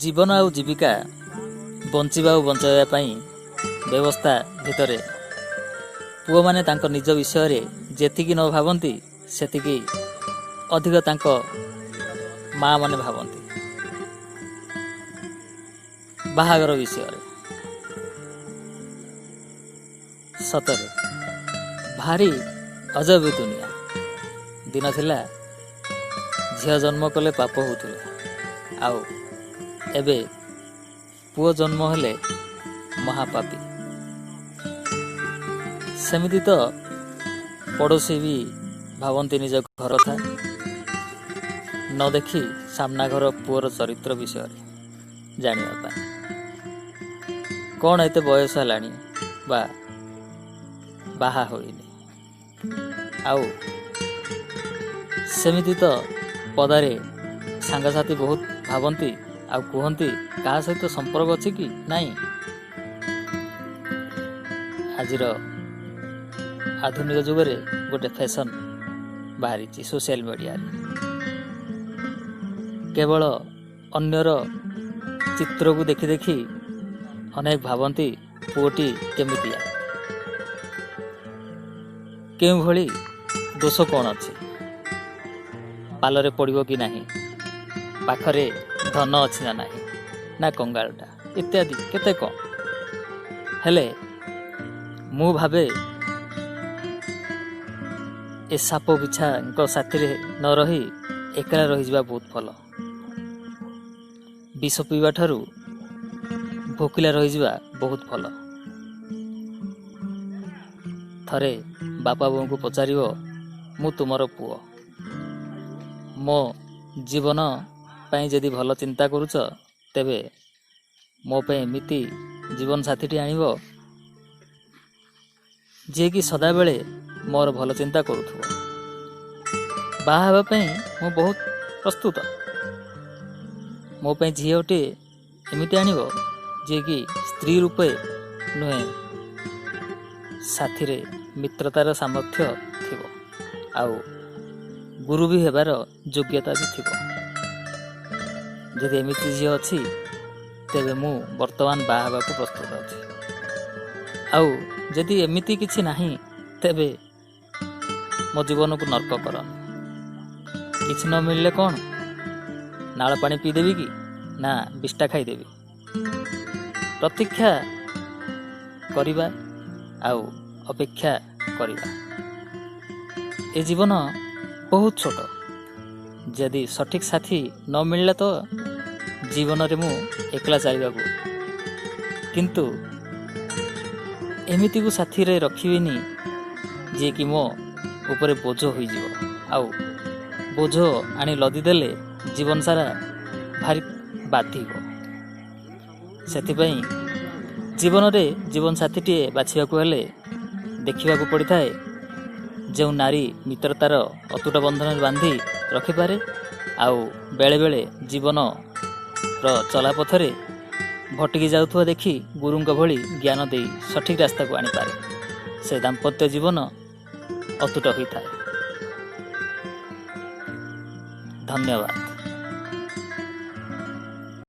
ଜୀବନ ଆଉ ଜୀବିକା, ବଞ୍ଚିବା ଆଉ ବଞ୍ଚାଇବା ପାଇଁ ବ୍ୟବସ୍ଥା ଭିତରେ ପୁଅମାନେ ତାଙ୍କ ନିଜ ବିଷୟରେ ଯେତିକି ନ ଭାବନ୍ତି, ସେତିକି ଅଧିକ ତାଙ୍କ ମା ମାନେ ଭାବନ୍ତି ବାହାଘର ବିଷୟରେ। ସତରେ ଭାରି ଅଜବ ଦୁନିଆ। ଦିନ ଥିଲା ଝିଅ ଜନ୍ମ କଲେ ପାପ ହେଉଥିଲା, ଆଉ ଏବେ ପୁଅ ଜନ୍ମ ହେଲେ ମହାପାପୀ। ସେମିତି ତ ପଡ଼ୋଶୀ ବି ଭାବନ୍ତି ନିଜ ଘର କଥା ନ ଦେଖି ସାମ୍ନା ଘର ପୁଅର ଚରିତ୍ର ବିଷୟରେ ଜାଣିବା ପାଇଁ, କ'ଣ ଏତେ ବୟସ ହେଲାଣି ବା ବାହା ହୋଇନି। ଆଉ ସେମିତି ତ ପଦାରେ ସାଙ୍ଗସାଥି ବହୁତ ଭାବନ୍ତି ଆଉ କୁହନ୍ତି, କାହା ସହିତ ସମ୍ପର୍କ ଅଛି କି ନାହିଁ। ଆଜିର ଆଧୁନିକ ଯୁଗରେ ଗୋଟେ ଫ୍ୟାସନ୍ ବାହାରିଛି ସୋସିଆଲ ମିଡ଼ିଆରେ, କେବଳ ଅନ୍ୟର ଚିତ୍ରକୁ ଦେଖି ଦେଖି ଅନେକ ଭାବନ୍ତି ପୁଅଟି କେମିତିଆ, କେଉଁଭଳି, ଦୋଷ କ'ଣ ଅଛି, ପାଲରେ ପଡ଼ିବ କି ନାହିଁ, ପାଖରେ ଧନ ଅଛି ନା ନାହିଁ, ନା କଙ୍ଗାଳଟା, ଇତ୍ୟାଦି କେତେ କ'ଣ। ହେଲେ ମୁଁ ଭାବେ ଏ ସାପ ବିଛାଙ୍କ ସାଥିରେ ନ ରହି ଏକଲା ରହିଯିବା ବହୁତ ଭଲ। ବିଷ ପିଇବା ଠାରୁ ଭୋକିଲା ରହିଯିବା ବହୁତ ଭଲ। ଥରେ ବାପା ବୋଉଙ୍କୁ ପଚାରିବ, ମୁଁ ତୁମର ପୁଅ, ମୋ ଜୀବନ ପାଇଁ ଯଦି ଭଲ ଚିନ୍ତା କରୁଛ ତେବେ ମୋ ପାଇଁ ଏମିତି ଜୀବନସାଥୀଟି ଆଣିବ ଯିଏକି ସଦାବେଳେ ମୋର ଭଲ ଚିନ୍ତା କରୁଥିବ। ବାହା ହେବା ପାଇଁ ମୁଁ ବହୁତ ପ୍ରସ୍ତୁତ। ମୋ ପାଇଁ ଝିଅଟିଏ ଏମିତି ଆଣିବ ଯିଏକି ସ୍ତ୍ରୀ ରୂପେ ନୁହେଁ, ସାଥିରେ ମିତ୍ରତାର ସାମର୍ଥ୍ୟ ଥିବ ଆଉ ଗୁରୁ ବି ହେବାର ଯୋଗ୍ୟତା ବି ଥିବ। ଯଦି ଏମିତି ଝିଅ ଅଛି ତେବେ ମୁଁ ବର୍ତ୍ତମାନ ବାହା ହେବାକୁ ପ୍ରସ୍ତୁତ ଅଛି। ଆଉ ଯଦି ଏମିତି କିଛି ନାହିଁ ତେବେ ମୋ ଜୀବନକୁ ନର୍କ କର। କିଛି ନ ମିଳିଲେ କ'ଣ ନାଳ ପାଣି ପିଇଦେବି କି ନା ବିଷ୍ଠା ଖାଇଦେବି? ପ୍ରତୀକ୍ଷା କରିବା ଆଉ ଅପେକ୍ଷା କରିବା। ଏ ଜୀବନ ବହୁତ ଛୋଟ। ଯଦି ସଠିକ୍ ସାଥୀ ନ ମିଳିଲା ତ ଜୀବନରେ ମୁଁ ଏକଲା ଚାଲିବାକୁ, କିନ୍ତୁ ଏମିତିକୁ ସାଥିରେ ରଖିବିନି ଯିଏକି ମୋ ଉପରେ ବୋଝ ହୋଇଯିବ, ଆଉ ବୋଝ ଆଣି ଲଦିଦେଲେ ଜୀବନ ସାରା ଭାରି ବାଧିବ। ସେଥିପାଇଁ ଜୀବନରେ ଜୀବନସାଥୀଟିଏ ବାଛିବାକୁ ହେଲେ ଦେଖିବାକୁ ପଡ଼ିଥାଏ ଯେଉଁ ନାରୀ ମିତ୍ରତାର ଅତୁଟ ବନ୍ଧନରେ ବାନ୍ଧି ରଖିପାରେ, ଆଉ ବେଳେବେଳେ ଜୀବନର ଚଲାପଥରେ ଭଟକି ଯାଉଥିବା ଦେଖି ଗୁରୁଙ୍କ ଭଳି ଜ୍ଞାନ ଦେଇ ସଠିକ୍ ରାସ୍ତାକୁ ଆଣିପାରେ, ସେ ଦାମ୍ପତ୍ୟ ଜୀବନ ଅତୁଟ ହୋଇଥାଏ। ଧନ୍ୟବାଦ।